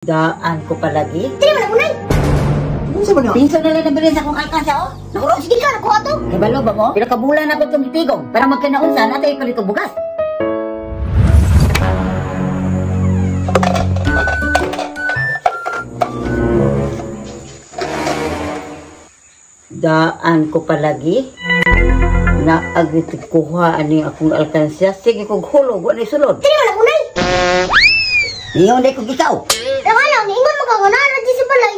Daan ko palagi. Dili man unay. Unsa man na? Piso na lang nabilin sa akong alkansya, oh. Naku, Sige ka nakuha to. Kabalo ba mo? Pero kabulan ako itong gitigong. Para magkanaunsa, natay palito bugas. Daan ko palagi. Naagit kuha ani akong alkansya. Sige kog hulog, wala sulod. Dili man unay. Niyon day kog ikaw. Lang lang ingon mo ka nga naa ra di sa balay.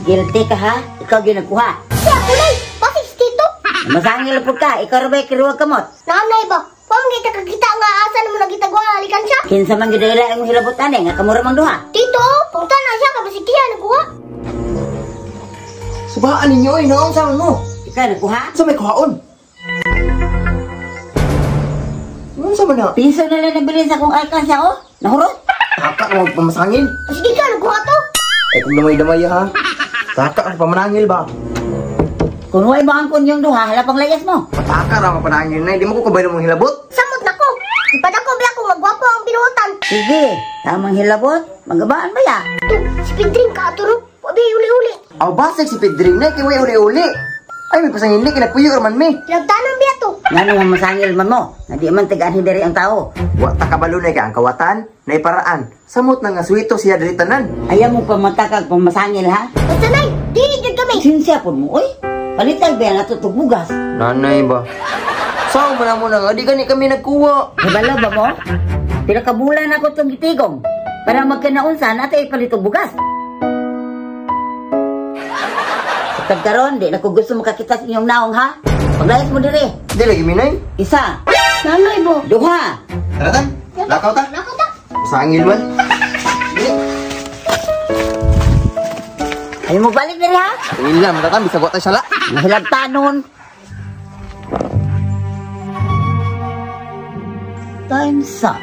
Guilty ka ha? Ikaw ginagkuha. Siya unay. Bakit si Tito? Masangil po ka. Ikaw ra ba'y kiruwag kamot? Nanay ba? Wa man kita kakita nga asa na mo nagitagwa alikan siya. Kinsa man gyud ila ang hilabot ani nga kamura mang duha. Tito, punta na siya kay basig siya nagkuha. Subaan ninyo oy, no? Unsa man mo? Ikaw nagkuha? Unsa may kuhaon? Unsa man na? Piso na lang nabilin sa akong alkansya, oh. Nahurot. Taka ka magpamasangil. Sige ka nagkuha to. Ay kung damay-damay ha. Taka ka pamanangil ba? Kung way mo ang kunyong duha, hala pang layas mo. Pataka ra mapanangil na, hindi mo ko kabalo mong hilabot. Samot na ko. Ipadako biya ko nga gwapo ang binuotan. Sige, tamang hilabot. Magabaan ba ya? To, si Pedring ka aturo. Wabi uli-uli. Aw basig si Pedring na kay way uli-uli. Ay may pasangil ni kinapuyo ra man mi. Lagtanon biya to. Ngano nga masangil man mo? Nga di man tagaan diri ang tao. Wa ta kabalo na kay ang kawatan, nay paraan. Samot na nga suwito siya diri tanan. Ayaw mo pamatakag pamamasangil ha? Basta nay, dili jud kami. Sinsya po mo, oy. Palitag ba yan ato bugas? Nanay ba? Sao man mo na nga di gani kami nagkuha. Kabalo ba mo? Pero kabulan ako itong gitigong. Para magkanaunsa, natay palito bugas. Sa tagkaron, di na ko gusto makakita sa inyong naong ha? Paglayas mo diri. Di lagi minay. Isa, Nanay bo. duha. Tara tan. Lakaw ta. Lakaw ta. Pasangil man. Dili. Ayaw mo balik diri ha? Tingin lang, tatan, bisag wa tayo sala. Mahilagtanon. Time's up.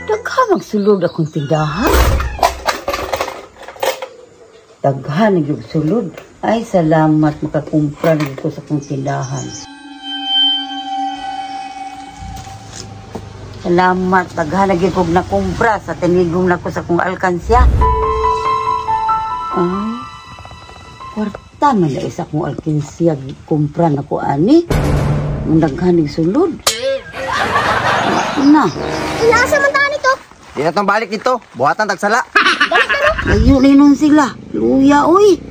Daghan ang sulod akong tindahan. Daghan ang yung sulod. Ay, salamat makakumpra na ko sa akong tindahan. Salamat, daghan ang kong nakumpra sa tinigong nako sa akong alkansya. Ay, kwarta man na isa kong alkansya kumpra na ko ani. Ang daghan ang sulod. Na. Asa man ta nito? Di na tong balik dito. Buhatan tagsala. Balik na no. Layo na nun sila. Luya, uy.